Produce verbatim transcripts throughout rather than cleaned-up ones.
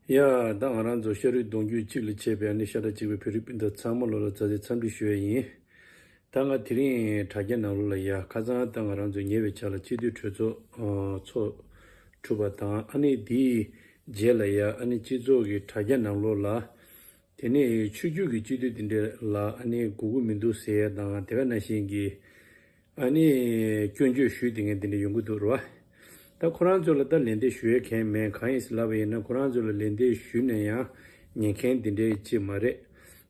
ཡ། ད་ང་རང་ཚོ་ཤ་རུས་གདུང་རྒྱུད་གཅིག་ལ་མཆེད་པའི་ཨ་ནི་ཤ་ཁྲག་གཅིག་པའི་བོད་རིགས་སྤུན་ཟླ་ཚང་མ་ལོ་ལ་མཛའ་བརྩེ་འཚམས་འདྲི་ཞུ་ཡས་ཡིན། ད་ང་དེ་རིང་དྲ་རྒྱ་ནང་ལོགས་ལ་ཡ་ཁ་སང་ད་ང་རང་ཚོ་ཉེ་བའི་ཆར་ལ་སྤྱི་འཐུས་གྲོས་ཚོགས་ཚོགས་གྲུབ་པ་དང་ཨ་ནི་དེའི་རྗེས་ལ་ཡ་ཨ་ནི་སྤྱི་ཚོགས་ཀྱི་དྲ་རྒྱ་ནང་ལོགས་ལ། དེ་ནས་ཆོས་བརྒྱུད་ཀྱི་སྤྱི་འཐུས་དེ་འདྲ་ལ་ཨ་ནི་དགོས་མཁོ་མི་འདུག་ཟེར་ཡ་དང་དེ་ག་ནང་བཞིན་གྱི་ཨ་ནི་སྐྱོན་བརྗོད་ཞུས་དེ་ངས་དེ་འདྲ་ཡོང་གི་འདུག་རེད་བ། ད་ཁོ་རང་ཚོ་ལ་ད་ལན་འདེབས་ཞུ་ཡ་གང་ཡང་མེད། གང་ཡིན་ཟེར་ལབ་པ་ཡིན་ན་ཁོ་རང་ཚོ་ལ་ལན་འདེབས་ཞུས་ན་ཡང་ཉན་མཁན་དེ་འདྲ་ཅིག་མ་རེད།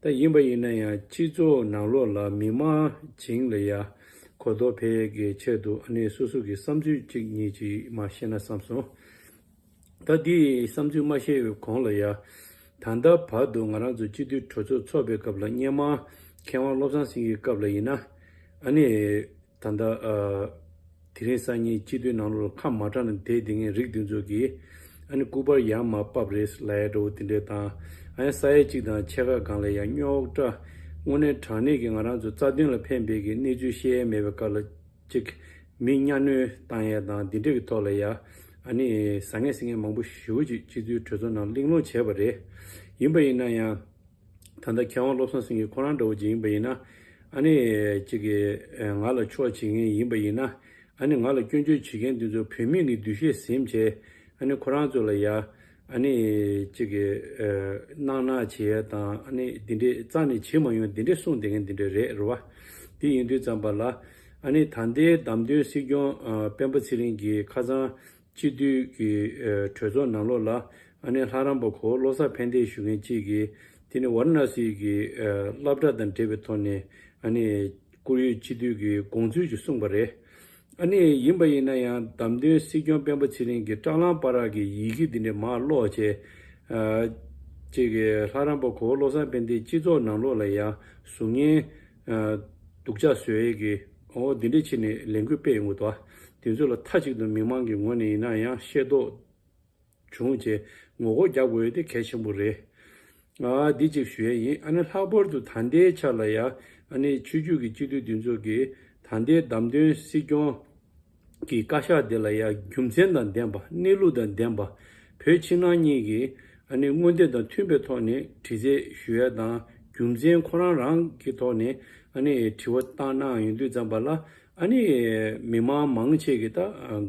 ད་ཡིན་པ་ཡིན་ན་ཡང་སྤྱི་ཚོགས་ནང་ལོགས་ལ་མི་མང་བྱིངས་ལ་ཡ་གོ་རྟོགས་འཕེལ་ཡ་གི་ཆེད་དུ་ཨ་ནི་སོ་སོ་གི་བསམ་ཚུལ་གཅིག་གཉིས་ཅིག་མར་བཤད་ན་བསམ་སོང་། ད་འདི་བསམ་ཚུལ་མ་བཤད་པའི་གོང་ལ་ཡ། ད་ལྟ་བར་དུ་ང་རང་ཚོ་སྤྱི་འཐུས་གྲོས་ཚོགས་ཚོགས་པའི་སྐབས་ལ་སྔོན་མ་མཁས་དབང་བློ་བཟང་སེང་གེའི་སྐབས་ལ་ཡིན་ན། ཨ་ནི། ད་ལྟ། ཨ། དེ་རིང་སང་ཉིན་སྤྱི་འཐུས་ནང་ལོགས་ཁ་མ་གྲགས་ནས་བསྡད་དེ་ངས་རིགས་འདི་ཚོ་གིས། ཨ་ནི་སྐུ་པར་ཡར་མར་ཕབ་རེད་ལབ་ཡ་འདྲ་བོ་དེ་འདྲས་དང་། ཨ་ནི་ས་ཡ་གཅིག་དང་ཕྱེད་ཀ་སྒང་ལ་ཡ་རྙོག་དྲ། དངོས་གནས་དྲང་གནས་ཀྱི་ང་རང་ཚོ་རྩ་དོན་ལ་ཕན་པའི་གི་གནས་ཚུལ་བཤད་ཡ་མེད་པའི་སྐབས་ལ། ཅིག་མི་གཉའ་གནོན་བཏང་ཡས་དང་འདི་འདྲ་གི་ཐོག་ལ་ཡ། ཨ་ནི་ཟ་ངེ་ཟིང་ངེ་མང་པོ་ཞེ་པོ་ཅིག་སྤྱི་འཐུས་གྲོས་ཚོགས་ནང་གླེང་སློང་བྱས་པ་རེད། ཡིན་པ་ཡིན་ན་ཡང་། ད་ལྟ་མཁས་དབང་བློ་བཟང་སེང་གེ་ཁོ་རང་འདྲ་བོ་ཅིག་ཡིན་པ་ཡིན་ན། ཨ་ནི་ཅིག་གི་ང་ལ་ཕྱོགས་བྱེད་མཁན་ཡིན་པ་ཡིན་ན། ཨ་ནི་ང་ལ་སྐྱོན་བརྗོད་བྱེད་མཁན་འདི་ཚོ་བུད་མེད་ཀྱི་འདུ་ཤེས་ཟིན་བྱས། ཨ་ནི་ཁོ་རང་ཚོ་ལ་ཡ། ཨ་ནི་གཅིག་གིས་ཨ་གནང་གནང་བྱེད་ཡ་དང་ཨ་ནི་འདི་འདྲས་རྩ་ནས་བྱེད་མ་ཡོང་འདི་འདྲས་གསུངས་བསྡད་མཁན་འདི་འདྲས་རེད་རེད་བ། དེ་ཡིན་དུས་ཙམ་པ་ལ་ཨ་ནི་ད་ལྟའི་བདམས་ཐོན་སྲིད་སྐྱོང་ཨ་སྤེན་པ་ཚེ་རིང་གིས་ཁ་སང་སྤྱི་འཐུས་ཀྱི་ཨ་གྲོས་ཚོགས་ནང་ལོགས་ལ་ཨ་ནི་ལྷ་རམས་པ་གོ་བོ་བློ་བཟང་ཕན་བདེ་ཞུ་མཁན་གཅིག་གིས་དེ་ནི་ཝཱ་ར་ཎ་སི་གི་ཨ་སློབ་གྲྭ་དང་འབྲེལ་བའི་ཐོག་ནས་ཨ་ནི་བཀུར་འོས་སྤྱི་འཐུས་ཀྱི་དགོངས་ཚུལ་ཅིག་གསུངས་པ་རེད། ཨ་ནི་ཡིན་པ་ཡིན་ན་ཡང་བདམས་ཐོན་སྲིད་སྐྱོང་སྤེན་པ་ཚེ་རིང་གིས་བཀྲ་ལམ་པ་ར་གི་ཡི་གེ་འདི་འདྲ་མར་ཀློག་བྱས། ཨ་ཅིག་གི་ལྷ་རམས་པ་གོ་བོ་བློ་བཟང་ཕན་བདེ་སྤྱི་ཚོགས་ནང་ལོགས་ལ་ཡང་གཟུགས་བརྙན་ཨ་སྡུག་ཅག་བཟོ་ཡས་ཀྱི་འོ་འདི་འདྲ་བྱས་ནས་ལས་འགུལ་སྤེལ་ཡོང་གི་འདུག་དེ་ཚོ་ལ་མཐའ་གཅིག་ཏུ་མི་མང་གི་ངོས་ནས་ཡིན་ན་ཡང་ཤེས་རྟོགས། བྱུང་བྱས་ངོ་རྒོལ་རྒྱག་དགོས་ཡོད་དེ་གལ་ཆེན་པོ་རེད། ཨ་འདི་གཅིག་ཞུ་ཡས་ཡིན། ཨ་ནི་ལྷག་པར་དུ་ད་ལྟའི་ཆ་ལ་ཡ་ཨ་ནི་ཆོས་བརྒྱུད་ཀྱི་སྤྱི་འཐུས་འདི་ཚོ་གིས་ད་ལྟའི་བདམས་ཐོན་སྲིད་སྐྱོང་གི་བཀའ་ཤག་དེ་ལ་ཡ་རྒྱུ་མཚན་དང་ལྡན་པ་གནས་ལུགས་དང་ལྡན་པ་བོད་ཕྱི་ནང་གཉིས་ཀྱི་ཨ་ནི་མངོན་འདོད་དང་མཐུན་པའི་ཐོག་ནས་དྲི་རྩད་ཞུ་ཡ་དང་རྒྱུ་མཚན་ཁོ་རང་རང་གི་ཐོག་ནས་ཨ་ནི་དྲི་བ་བཏང་གནང་ཡོང་དུས་ཙམ་པ་ལ། ཨ་ནི་མི་མང་མང་ཆེ་གིས་ད་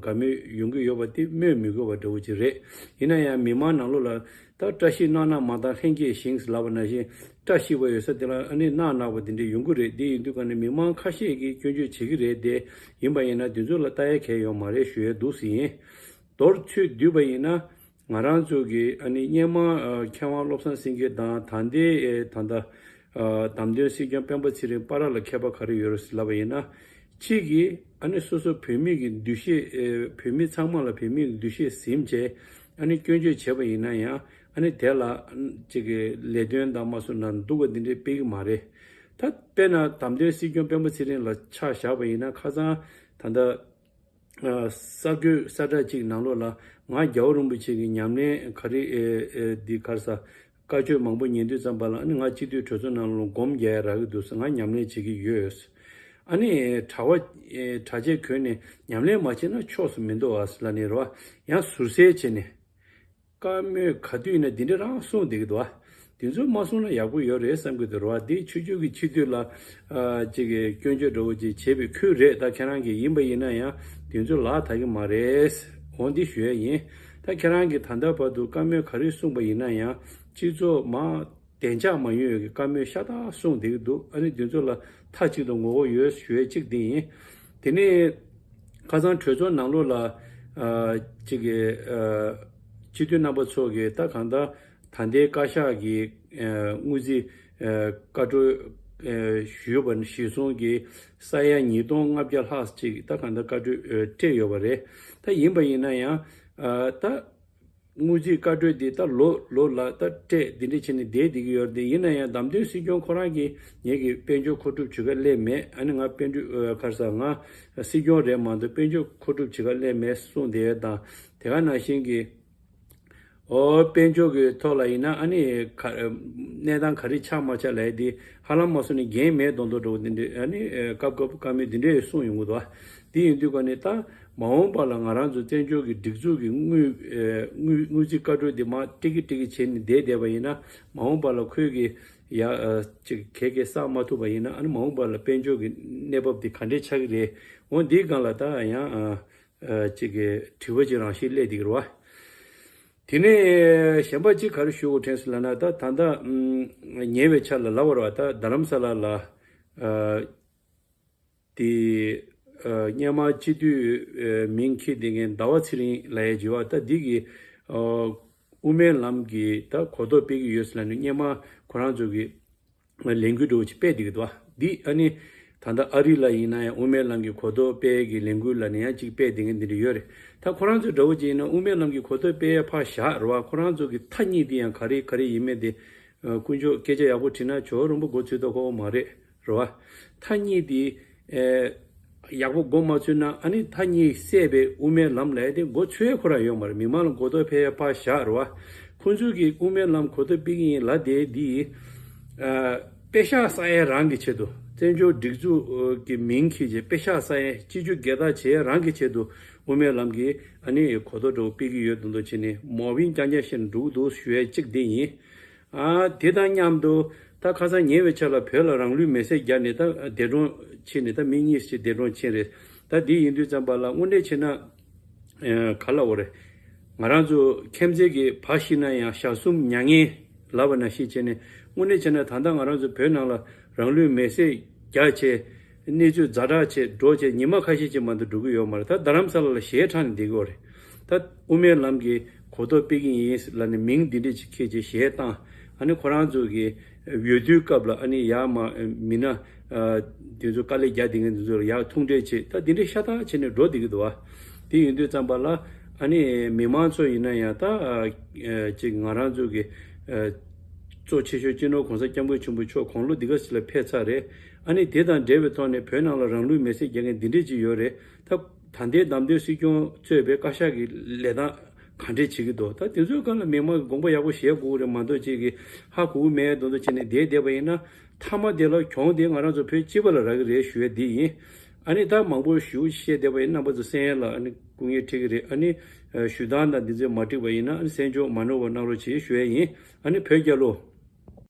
དགའ་མོས་ཡོང་གི་ཡོད་པ་དེ་སྨོས་མི་དགོས་པ་འདྲ་བོ་ཅིག་རེད། ཡིན་ན་ཡང་མི་མང་ནང་ལོགས་ལ་ད་བཀྲ་ཤིས་གནང་ན་མ་བཏང་ལྷན་སྐྱེས་ཤིང་ཟེར་ལབ་པ་ནང་བཞིན་བཀྲ་ཤིས་པ་ཡོད་ས་དེ་ལ་ཨ་ནི་གནག་གནག་པ་དེ་འདྲ་ཡོང་གི་རེད། དེ་ཡིན་དུས་ཀ་ནས་མི་མང་ཁ་ཤས་ཀྱིས་སྐྱོན་བརྗོད་བྱེད་ཀྱི་རེད་དེ། ཡིན་པ་ཡིན་ན་དེ་ཚོ་ལ་ལྟ་ཡ་གལ་ཡོད་མ་རེད་ཞུ་ཡ་འདུག་ཟེར་ཡིན། མདོར་ཚུར་བསྡུས་པ་ཡིན་ན། ང་རང་ཚོ་གི་ཨ་ནི་སྔོན་མ་ཨ་མཁས་དབང་བློ་བཟང་སེང་གེ་དང་ད་ལྟའི་ཨེ་ད་ལྟ་ཨ་བདམས་ཐོན་སྲིད་སྐྱོང་སྤེན་པ་ཚེ་རིང་བར་ལ་ཁྱད་པར་ག་རེ་ཡོད་རེད་ཟེར་ལབ་པ་ཡིན་ན། གཅིག་གིས་ཨ་ནི་སོ་སོ་བོད་མི་གི་འདུ་ཤེས་ཨེ་བོད་མི་ཚང་མ་ལ་བོད་མི་གི་འདུ་ཤེས་ཟིན་བྱས་ཨ་ནི་སྐྱོན་བརྗོད་བྱས་པ་ཡིན་ན་ཡང་ཨ་ནི་དེ་ལ་ཨ་གཅིག་གི་ལས་དོན་དང་མ་སོང་ན་འདུག་པ་འདི་འདྲའི་སྤེལ་གི་མ་རེད། ད་དཔེར་ན་བདམས་ཐོན་སྲིད་སྐྱོང་སྤེན་པ་ཚེ་རིང་ལ་ཆ་བཞག་པ་ཡིན་ན་ཁ་སང་ད་ལྟ། ཨ་གསར་འགོད་གསལ་བསྒྲགས་ཅིག་ནང་ལོགས་ལ་ང་རྒྱལ་བ་རིན་པོ་ཆེ་གི་ཉམས་ལེན་ག་རེ་ཨེ་ཨེ་འདི་ག་རེ་ཟ། བཀའ་ཆོས་མང་པོ་ཉན་དུས་ཙམ་པ་ལ་ཨ་ནི་ང་སྤྱི་འཐུས་གྲོས་ཚོགས་ནང་ལ་སྒོམ་རྒྱག་ཡ་རག་གི་འདུག་ཟེར། ང་ཉམས་ལེན་བྱེད་ཀྱི་ཡོད། ཨ་ནི་གྲྭ་བ་ཨེ་གྲྭ་ཆས་གོན་ནས་ཉམས་ལེན་མ་བྱས་ན་ཕྱོགས་སུ་མི་འདུག་ཨ་ཟེར་ལབ་ནས་རེད་བ། ཡང་ཟུར་ཟའི་བྱས་ནས། བཀའ་མོལ་ག་དུས་ཡིན་ན་འདི་འདྲ་རང་གསུངས་བསྡད་ཀྱི་འདུག་ཨ། འདི་ཚོ་མ་གསུངས་ན་ཡག་པོ་ཡོད་རེད་བསམ་གྱི་འདུག་རེད་བ། འདི་ཆོས་བརྒྱུད་ཀྱི་སྤྱི་འཐུས་ལ་ཨ་ཅིག་གི་སྐྱོན་བརྗོད་འདྲ་བོ་ཅིག་བྱེད་པའི་ཁུལ་རེད། ད་ཁྱེད་རང་གིས་ཡིན་པ་ཡིན་ན་ཡང་འདི་ཚོ་ལག་ཐག་གི་མ་རེད། འོ་འདི་ཞུ་ཡ་ཡིན། ད་ཁྱེད་རང་གིས་ད་ལྟ་བར་དུ་བཀའ་མོལ་ག་རེ་གསུངས་པ་ཡིན་ན་ཡང་སྤྱི་ཚོགས་མ་བདེ་འཇགས་མ་ཡོང་ཡོད་ཀྱི་བཀའ་མོལ་ཤ་སྟག་གསུངས་བསྡད་ཀྱི་འདུག་ཨ་ནི་འདི་ཚོ་ལ་མཐའ་གཅིག་ཏུ་ངོ་རྒོལ་ཡོད་ཞུ་ཡ་གཅིག་འདི་ཡིན། དེ་ནས་ཁ་སང་གྲོས་ཚོགས་ནང་ལོགས་ལ་ཨ་གཅིག་གི་ཨ་སྤྱི་འཐུས་རྣམ་པ་ཚོ་གིས་ད་གང་ལྟར་ད་ལྟའི་བཀའ་ཤག་གི་ཨ་དངུལ་རྩིས་ཨ་བཀའ་འཁྲོལ་ཨ་ཞུས་པ་གཞིར་བཟུང་གིས་ས་ཡ་ཉིས་སྟོང་ལྔ་བརྒྱ་ལྷག་ཅིག་ད་གང་ལྟར་བཀའ་འཁྲོལ་ཨ་སྤྲད་ཡོད་པ་རེད། ད་ཡིན་པ་ཡིན་ན་ཡང་ཨ་ད། དངུལ་རྩིས་བཀའ་འཁྲོལ་འདི་ད་ལོ་ལོ་ལ་ད་སྤྲད་འདི་འདྲ་བྱས་ནས་བསྡད་བསྡད་ཀྱི་ཡོད་རེད། ཡིན་ན་ཡང་བདམས་ཐོན་སྲིད་སྐྱོང་ཁོ་རང་གིས་ངེད་ཀྱི་དཔལ་འབྱོར་མཁོ་སྒྲུབ་བྱེད་ག་སླེབས་མེད། ཨ་ནི་ང་དཔལ་འབྱོར་ཨ་ག་རེ་ཟ་ང་སྲིད་སྐྱོང་རེད་མ་གཏོགས་དཔལ་འབྱོར་མཁོ་སྒྲུབ་བྱེད་ག་སླེབས་མེད་གསུངས་བསྡད་ཡོད་དང་། དེ་ག་ནང་བཞིན་གྱི་ཨོ་དཔལ་འབྱོར་གྱི་ཐོག་ལ་ཡིན་ན་ཨ་ནི་ག་གནས་སྟངས་ག་རེ་ཆགས་མ་ཆགས་ལབ་ཡ་འདི་ཧ་ལམ་མ་སོང་ནས་འགན་མེད་མདོག་མདོག་འདྲ་བོ་འདི་འདྲ་ཨ་ནི་སྐབས་སྐབས་བཀའ་མོལ་འདི་འདྲ་གསུངས་ཡོང་གི་འདུག་བ། འདི་ཡིན་དུས་ཀ་ནས་ད། མ་འོངས་པ་ལ་ང་རང་ཚོ་བཙན་བྱོལ་གྱི་སྒྲིག་འཛུགས་ཀྱི་དངུལ་ཨེ་དངུལ་དངུལ་རྩིས་བཀའ་འཁྲོལ་འདི་མར་ཏིག་གི་ཏིག་གི་བྱས་ནས་བསྡད་བསྡད་པ་ཡིན་ན། མ་འོངས་པ་ལ་ཁོས་ཀྱི་ཡ་ཨ་ཅིག་གེ་གེ་བསགས་མ་ཐུབ་པ་ཡིན་ན། ཨ་ནི་མ་འོངས་པ་ལ་དཔལ་འབྱོར་གྱི་གནས་བབ་འདི་ག་འདྲས་ཆགས་ཀྱི་རེད། འོ་འདིའི་སྒང་ལ་ད་ཡང་ཨ་ཨ་ཅིག་གི་དྲི་བ་ཅིག་རང་བཞིན་སླེབས་བསྡད་ཀྱི་རེད་བ། དེ་ནས་གཞན་པ་གཅིག་ག་རེ་ཞུ་དགོས་དྲན་སོང་ལབ་ན། ད་ད་ལྟ་ཨམ་ཉེ་བའི་ཆར་ལ་ལབ་པ་རེད་བ། ད་རྡ་རམ་ས་ལ་ལ་ཨ་དེ་ཨ་སྔོན་མ་སྤྱི་འཐུས་ཨ་མིང་འཁྱེར་བསྡད་མཁན་ཟླ་བ་ཚེ་རིང་ལབ་ཡས་ཅིག་ཡོད་བ། ད་འདི་གིས་ཨ་དབུ་མའི་ལམ་གྱི་ད་གོ་རྟོགས་སྤེལ་གྱི་ཡོད་ཟེར་ལབ་ནས། སྔོན་མ་ཁོ་རང་ཚོ་གི་ལས་འགུལ་འདྲ་བོ་ཅིག་སྤེལ་བསྡད་ཀྱི་འདུག་བ། འདི་ཨ་ནི་ད་ལྟ་ཨ་རི་ལ་ཡིན་ན་ཡང་དབུ་མའི་ལམ་གྱི་གོ་རྟོགས་སྤེལ་གྱི་ལས་འགུལ་ལབ་ནས་ཡང་ཅིག་སྤེལ་བསྡད་མཁན་འདི་འདྲ་ཡོད་རེད། ད་ཁོ་རང་ཚོ་འདྲ་བོ་ཅིག་ཡིན་ན་དབུ་མའི་ལམ་གྱི་གོ་རྟོགས་སྤེལ་ཡ་ཕར་བཞག་རེད་བ། ཁོ་རང་ཚོ་གི་མཐའ་གཉིས་དེ་ཡང་ག་རེ་ག་རེ་ཡིན་མིན་དེ་ཨ་དཀོན་མཆོག་སྐད་ཆ་ཡག་པོ་དྲིས་ན་ཇོ་བོ་རིན་པོ་མགོ་ཚོས་ཐུབ་ཁག་པོ་མ་རེད། རེད་བ། མཐའ་གཉིས་དེ་ཨེ་ཡག་པོ་མགོ་མ་ཚོས་ན། ཨ་ནི་མཐའ་གཉིས་བསད་པའི་དབུ་མའི་ལམ་ལབ་ཡ་དེ་མགོ་ཚོས་ཁོ་རང་ཡོད་མ་རེད། མི་མང་ལ་གོ་རྟོགས་འཕེལ་ཡ་ཕར་བཞག་རེད་བ། ཁོ་ཚོས་ཀྱི་དབུ་མའི་ལམ་གོ་རྟོགས་སྤེལ་གྱི་ཡིན་ལབ་བསྡད་དེ་ཨ་པེ་ཤག་བསགས་ཡ་རང་གི་ཆེད་དུ། བཙན་བྱོལ་སྒྲིག་འཛུགས་ཀྱི་མིང་འཁྱེར་བྱས་པེ་ཤག་བསགས་ཡ། སྤྱི་སྤྱོད་སྒེར་བདག་བྱེད་ཡ་རང་གི་ཆེད་དུ་དབུ་མའི་ལམ་གྱི་ཨ་ནི་གོ་རྟོགས་འདྲ་བོ་སྤེལ་གྱི་ཡོད་མདོག་མདོག་བྱས་ནས་མོ་བིན་རྐྱང་རྐྱང་བཤད་ནས་འགྲོ་གི་འདུག་ཞུ་ཡ་གཅིག་དེ་ཡིན། ཨ་དེ་དང་མཉམ་དུ་ད་ཁ་སང་ཉེ་བའི་ཆར་ལ་བོད་ལ་རང་ལུས་མེར་སྲེག་བརྒྱབ་ནས་ད་འདས་གྲོངས་ཕྱིན་ནས། ད་མི་གཉིས་ཅིག་འདས་གྲོངས་ཕྱིན་རེད། ད་དེ་ཡིན་དུས་ཙམ་པ་ལ་དངོས་གནས་བྱས་ན་ཨ་ག་ལབ་དགོས་རེད། ང་རང་ཚོ་མཁྱེན་བརྩེ་གི་བ་ཤི་ན་ཡང་ཞག་གསུམ་མྱ་ངན་ལབ་པ་ནང་བཞིན་བྱས་ནས། དངོས་གནས་བྱས་ན་ད་ལྟ་ང་རང་ཚོ་བོད་ནང་ལ་རང་ལུས་མེར་སྲེག་བརྒྱབ་བྱས། གནས་ཚུལ་ཛ་དྲག་བྱས་འགྲོ་བྱས་ཉི་མ་ཁ་ཤས་ཅིག་མ་གཏོགས་འགྲོ་གི་ཡོད་མ་རེད། ད་རྡ་རམ་ས་ལ་ལ་ཞལ་དྲངས་ནས་བསྡད་ཀྱི་ཡོད་རེད། ད་དབུ་མའི་ལམ་གྱི་གོ་རྟོགས་སྤེལ་གྱི་ཡིན་ལབ་ནས་མིང་འདི་འདྲ་ཅིག་འཁྱེར་བྱས་ཞལ་བཏང་། ཨ་ནི་ཁོ་རང་ཚོ་གི་འོས་བསྡུའི་སྐབས་ལ་ཨ་ནི་ཡར་མར་མི་སྣ་ཨ་དེ་ཚོ་དཀའ་ལས་རྒྱག་བསྡད་མཁན་དེ་ཚོ་ལ་ཡར་ཐུག་འཕྲད་བྱས། ད་འདི་འདྲ་ཤ་སྟག་བྱས་ནས་འགྲོ་བསྡད་ཀྱི་འདུག་བ། དེ་ཡིན་དུས་ཙམ་པ་ལ་ཨ་ནི་མི་མང་ཚོ་ཡིན་ན་ཡང་ད་ཨ་ཅིག་ང་རང་ཚོ་གི་ཨ་གཙོ་ཆེ་ཤོས་སྤྱི་ནོར་གོང་ས་སྐྱབས་མགོན་ཆེན་པོ་མཆོག་དགུང་ལོ་འདི་ག་ཅིག་ལ་ཕེབས་ཚར་རེད། ཨ་ནི་དེ་དང་འབྲེལ་བའི་ཐོག་ནས་བོད་ནང་ལ་རང་ལུས་མེར་སྲེག་རྒྱག་མཁན་འདི་འདྲས་ཅིག་ཡོད་རེད། ད་ད་ལྟའི་བདམས་ཐོན་སྲིད་སྐྱོང་གཙོས་པའི་བཀའ་ཤག་གི་ལས་སྟངས་ག་འདྲས་བྱེད་ཀྱི་འདུག་ད་དེ་ཚོའི་སྒང་ལ་མི་མང་གིས་དགོངས་པ་ཡག་པོ་བཞེས་དགོས་རེད་མ་གཏོགས། ཅིག་གིས་ཧ་གོ་གི་མེད་མདོག་མདོག་བྱས་ནས་བསྡད་བསྡད་པ་ཡིན་ན། མཐའ་མ་དེ་ལ་གྱོང་དེ་ང་རང་ཚོ་བོད་སྤྱི་པ་ལ་རག་གི་རེད་ཞུ་ཡ་འདི་ཡིན། ཨ་ནི་ད་མང་པོ་ཞུ་བཤད་བསྡད་པ་ཡིན། རྣམ་པ་ཚོ་གསན་ཡ་ལ་ཨ་ནི་སྐུ་ངལ་འཕྲད་ཀྱི་རེད། ཨ་ནི་ཞུ་སྟངས་དང་འདི་ཚོ་མ་འགྲིག་པ་ཡིན་ན་ཨ་ནི་གསན་འཇོག་མ་ནོར་བ་གནང་རོགས་བྱེད་ཞུ་ཡ་ཡིན། ཨ་ནི་བོད་རྒྱལ་ལོ།